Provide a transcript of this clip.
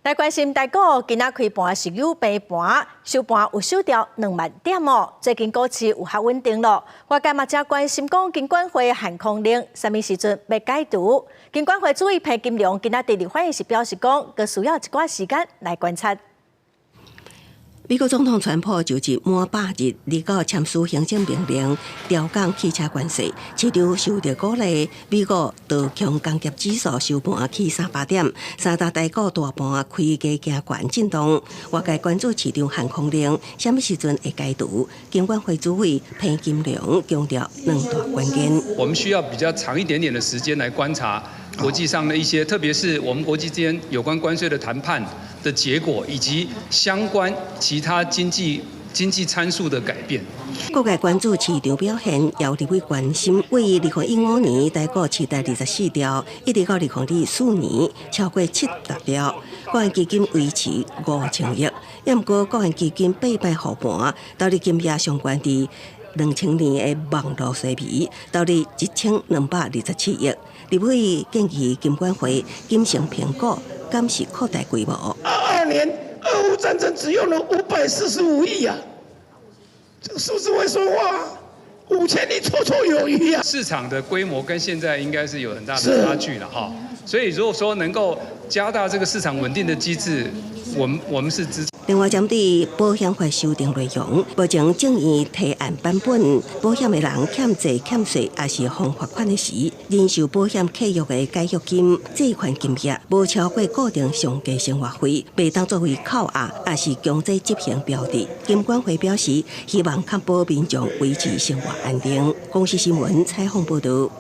來關心台股，今仔開盤是有平盤，收盤有收掉2萬點哦。最近股市有較穩定囉。外界嘛誠關心講金管會限空令，啥物時陣欲解除？金管會主委彭金龍今仔佇立法院時表示講，閣需要一寡時間來觀察。美國總統川普就職滿100日，二九簽署行政命令調降汽車關稅，市場受著鼓勵。美國道瓊工業指數收盤起300點，三大台股大盤開低行懸震盪。外界關注市場限空令，啥物時陣會解除？金管會主委彭金龍強調兩大關鍵。我們需要比較長一點點的時間來觀察國際上的一些，特別是我們國際間有關關稅的談判的結果，以及相關其他經濟參數的改變。各界關注市場表現，有立委關心，為2015年台股市值24兆，一直到2024年超過70兆，國安基金維持5000億。毋過國安基金八擺護盤，投入金額相關佇2000年的網路洗幣，投入1227億。立委建議金管會謹慎評估，敢是擴大規模。22年俄烏戰爭只用了545億啊，這個數字會說話，5000億綽綽有餘啊。市場的規模跟現在應該是有很大的差距了哈，所以如果說能夠加大這個市場穩定的機制，我們是支持。另外，針對保險法修訂內容，目前眾議提案版本，保險的人欠債欠稅，抑是予罰款的時，人壽保險契約的解約金借款金額無超過固定上低生活費，袂當作為扣押，抑是強制執行標的。金管會表示，希望確保民眾維持生活安定。公視新聞採訪報導。